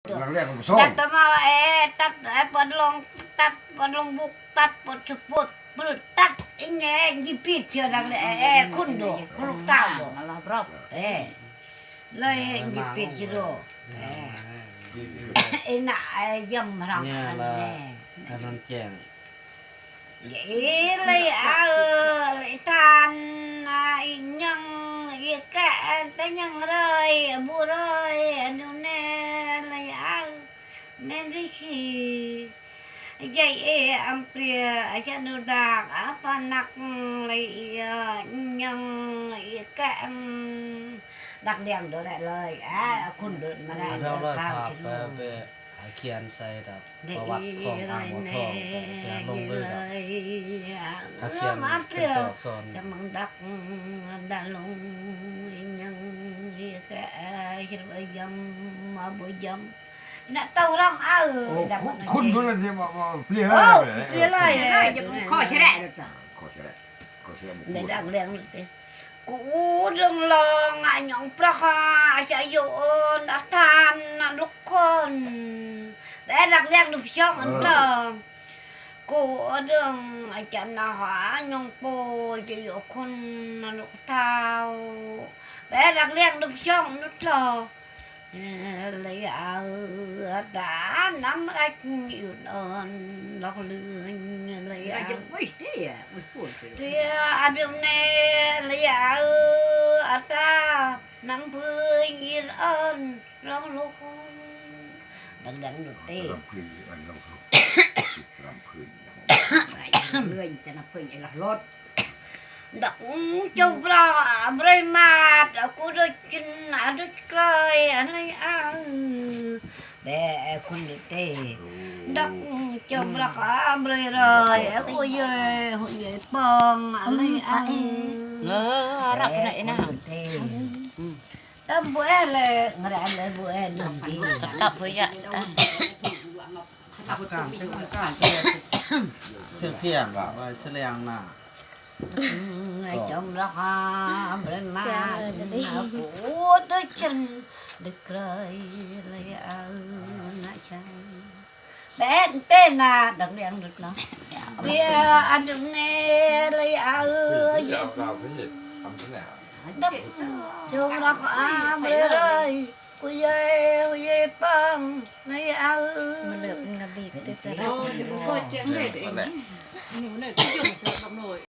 ນັກຮຽນກໍບໍ່ສົ່ງ ຕັດຕະມາແອ ຕັດແອ ປອດລົງ ຕັດປອດລົງບຸກ ຕັດປອດສະໂພດ ປືດ ຕັດອີແຍ ຢີປີດເທື່ອນັກແລ ແອ ແອ ຄຸນໂດ ຄຸນລູກຕາວໂດ ມາລອບ ເອີ ເລີຍຢີປີດຊິໂດ ເອີ ເອນະ ເອີ ຢຳລັງ ແນ່ລະ ອັນນັ້ນແຫຼະ ອັນນັ້ນແຈ້ງ ເອີ ເລີຍ ເອີ ທ່ານ ອີຫຍັງ ອີແກະ ແຕ່ຫຍັງເລີຍ ບໍ່ເລີຍ ອັນຢູ່ແນ່ ເລີຍ ເອີ ແມ່ນດີຊີ ໃຫຍ່ເອ ອຳເປຍ ອາຈານຸດາກ ອາປານັກ ເລີຍ ອີຫຍັງ ອີແກະ ດັກດຽງໂດແລະເລີຍ ອາ ຄຸນໂດມາໄດ້ ເອົາເລີຍ ພາໄປ ໄປຂຽນໃສ່ດອກ ປະຫວັດຂອງອ່າງບົວທອງ ໄປ ໄປລົງເລີຍດອກ ຫາຂຽນເປັນຕົວອັກສອນ ຈະມັງດັກ ດາລົງ ອີຫຍັງ ແກະ ເຮັດບໍ່ຢຳ ມາບໍ່ຢຳ ນະເຕົ້າຮ້ອງເອົາ ໂອ້ ຄຸນ ຄຸນເພິ່ນຊິບໍ່ ບໍ່ເພຍເລີຍ ເພຍເລີຍ ຂໍແຊະ ຂໍແຊະ ຂໍແຊະ ບໍ່ ດັກດຽງ ກູດຶງລອງອາຍົງປະຄາ ຊະໂຍນອາທານນະລຸກຄົນ ແຕ່ລັກແລງດຸບຊ່ອງອັນເດີມ ກູດຶງອາຈານນະຫາຍົງໂປ ຈະໂຍຄົນນະລຸກທ້າວ ແຕ່ລັກແລງດຸບຊ່ອງນຸດລໍ ເລີຍເອົາຕານຳລັກຢູ່ອ່ອນ ດອກເລື່ອນເລີຍເອົາ ເພຍອາດຸມແນ່ ເລີຍເອົາອາຕານຳພື້ນອີ່ອ່ອນ ລອງລຸກ ດັງໆ ດຸເຕ ລຳພື້ນອີ່ອ່ອນ ລອງລຸກ ລຳພື້ນ ເລື່ອຍ ຈະນຳພື້ນອີ່ລະລົດ ດອກຈົບລະບຣິມາດ ກູດຸດກິນອະດຸດເກຍ ອະໄລອາ ແບຄຸນດຸເຕ ດອກຈົບລະບຣິລອຍ ໂອເຍ ໂອເຍປອງ ອະໄລອາ ເອີ ຮັບນະອີນາ ຕຳບົວແອເລ ງະແລເລບົວແອດຸນດີ ຕຳເພື່ອຍະ ພຽງໆ ໄວ້ສະແລງໜ້າ ອືມ ຈົ່ງລະຄາເບນມາ ໂອດເດີເຈັນ ໄດ້ເຄີຍເລີຍເອົານະໄຊ ເປັນເປັນນາດັກດຽງດຸດເນາະ ເພຍອາດຸເນເລີຍເອົາ ຈົງລະຄາເບນເລີຍ ກູເຢ ກູເຢປອງເລີຍເອົາ ມາເລີບນະບີເຕຈະລະ ໂອ້ຍ ບໍ່ແຈ້ງເດ ນີ້ມັນເລີຍ ໂອ້ຍ